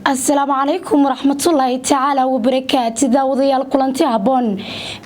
Asalaamu calaykum waraxmatullaahi tacaala wabarakaatu. Daawadayaal, kulanti haboon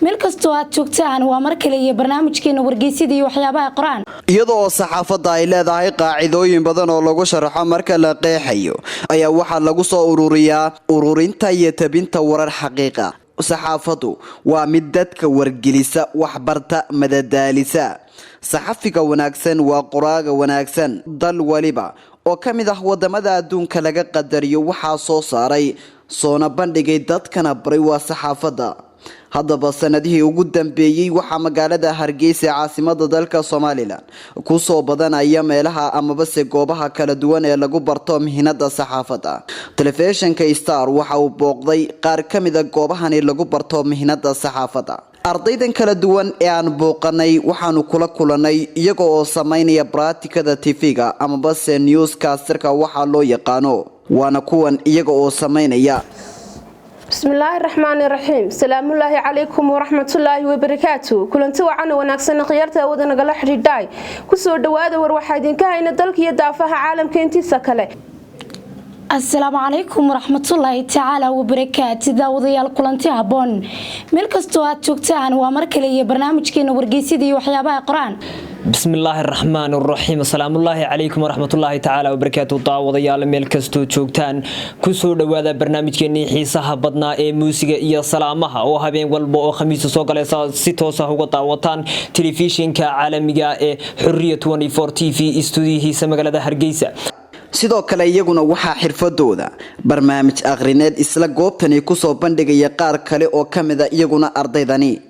meel kastoo aad joogtaan. Waa mar kale iyo barnaamijkeena wargeysyada iyo waxyaabaha qoraan. Iyada oo saxaafadda ay leedahay qaacidooyin badan oo lagu sharaxo marka la qeexayo, ayaa waxaa lagu soo ururiyaa ururinta iyo tabinta warar xaqiiqa. Saxaafaddu waa mid dadka wargelisa, waxbarta, madadaalisa. Saxafiga wanaagsan waa qoraaga wanaagsan. Dal waliba oo ka mid ah wadamada adduunka laga qadariyo waxaa soo saaray, soona bandhigay, dadkana baray waa saxaafadda. Haddaba, sanadihii ugu dambeeyey waxaa magaalada Hargeysa, caasimada dalka Somaliland, kusoo badanaya meelaha amabase goobaha kala duwan ee lagu barto mihinada saxaafadda. Telefishinka Star waxa uu booqday qaar ka mida goobahani lagu barto mihinada saxaafadda. Ardaydan kala duwan ee aan booqanay waxaanu kula kulanay iyaga oo sameynaya baraatikada TV-ga amabase newscasterka waxaa loo yaqaano. Waana kuwan iyaga oo sameynaya. Bismillaahi raxmaani raxiim. Salaamullaahi calaykum waraxmatullaahi wabarakaatu. Kulanti wacan wanaagsan, khiyaarta awada nagala xidhiidhaay, kusoo dhawaada war waxaa idinka hayna dalka iyo daafaha caalamka intiisa kale. Asalaamu calaykum waraxmatullaahi tacaala wabarakaatu. Daawadayaal, kulanti haboon meel kastoo aad joogtaan. Waa mar kale iyo barnaamijkeena wargeysyada iyo waxyaabaha qoraan. Bismillaahi araxmaan araxiim. Asalaamullaahi calaykum waraxmatullaahi tacaala wabarakaatu. Daawadayaal, meel kastoo joogtaan, kusoo dhowaada barnaamijkeenii xiisaha badnaa ee muusiga iyo salaamaha, oo habeen walba oo Khamiisa soo galaysa si toos ah uga daawataan telefishinka caalamiga ee Xuriya TV, istuudiyihiisa magaalada Hargeysa. Sidoo kale, iyaguna waxaa xirfadooda barnaamij aqrineed isla goobtani kusoo bandhigaya qaar kale oo ka mid a iyaguna ardaydani.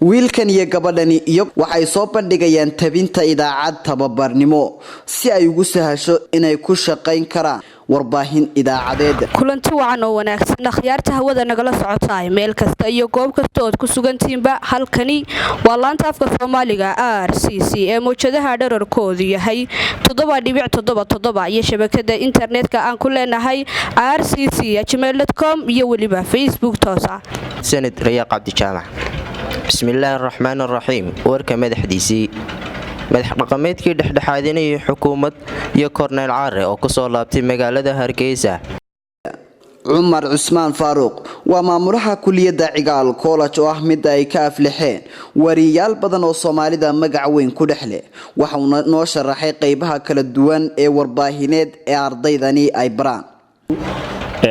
Wiilkan iyo gabadhani iyo waxay soo bandhigayaan tabinta idaacad tababarnimo, si ay ugu sahasho inay ku shaqayn karaan warbaahin idaacadeed. Kulanti wacan oo wanaagsan, akhyaarta hawada nagala socotaay, meel kasta iyo goob kasta ood ku sugantihiinba. Halkani waa laanta afka Soomaaliga RCC ee mawjadaha dherarkoodu yahay 7.77 iyo shabakada internetka aan ku leenahay rcc@gmail.com iyo weliba Facebook toosa. Sanad Rayaaq Cabdijaamac. Bismillaahi araxmaan araxiim. Warka madaxdiisii: madax dhaqameedkii dhexdhexaadinayay xukuumad iyo Korneyl Caare oo kusoo laabtay magaalada Hargeysa. Cumar Cusmaan Faaruuq waa maamulaha kuliyadda Cigaal College, oo ah midda ay ka aflixeen wariyayaal badan oo Soomaalida magac weyn ku dhex leh. Waxauna noo sharaxay qeybaha kala duwan ee warbaahineed ee ardaydani ay baraan.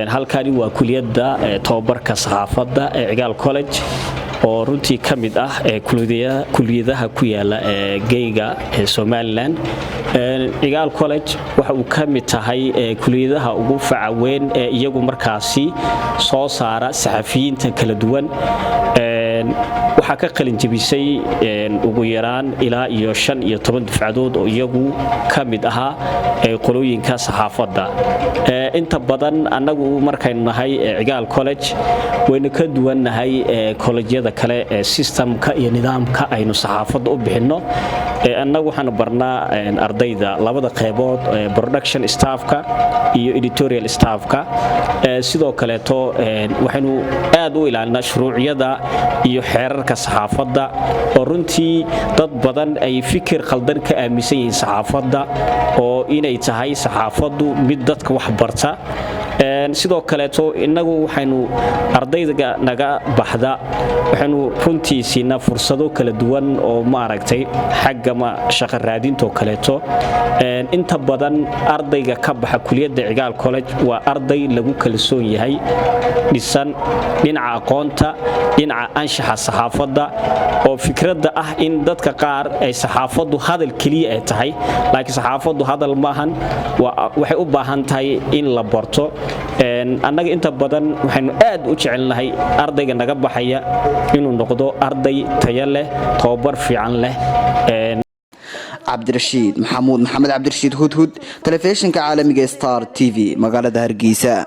Halkani waa kuliyadda tobabarka saxaafadda ee Cigaal College, oo runtii ka mid ah kuliyadaha ku yaala geyga Somaliland. Cigaal College waxa uu ka mid tahay kuliyadaha ugu facaweyn ee iyagu markaasi soo saara saxafiyiinta kala duwan. Waxaa ka qalinjabisay ugu yaraan ilaa iyo 15 dufcadood oo iyagu ka mid ahaa qolooyinka saxaafadda. Inta badan annagu markaynu nahay Cigaal College waynu ka duwannahay kolejyada kale ee systemka iyo nidaamka aynu saxaafadda u bixinno. Annagu waxaanu barnaa ardayda labada qeybood, production staffka iyo editorial staffka. Sidoo kaleeto waxaynu aad u ilaalinaa shuruucyada iyo xeerarka saxaafadda, oo runtii dad badan ay fikir khaldan ka aaminsan yihiin saxaafadda, oo inay tahay saxaafaddu mid dadka wax barta. Sidoo kaleeto innagu waxaynu ardayda naga baxda waxaynu runtii siinaa fursado kala duwan oo maaragtay xagga ma shaqo raadintoo kaleeto. Inta badan ardayga ka baxa kuliyadda Cigaal College waa arday lagu kalsoon yahay, dhisan dhinaca aqoonta, dhinaca anshaxa saxaafadda, oo fikradda ah in dadka qaar ay saxaafaddu hadal keliya ay tahay, laakiin saxaafaddu hadal maahan, waxay u baahan tahay in la barto. Annaga inta badan waxaynu aad u jecelnahay ardayga naga baxaya inuu noqdo arday tayo leh, tababar fiican leh. Cabdirashiid Maxamuud Maxamed, Cabdirashiid Hudhud, telefishinka caalamiga Star TV, magaalada Hargeysa.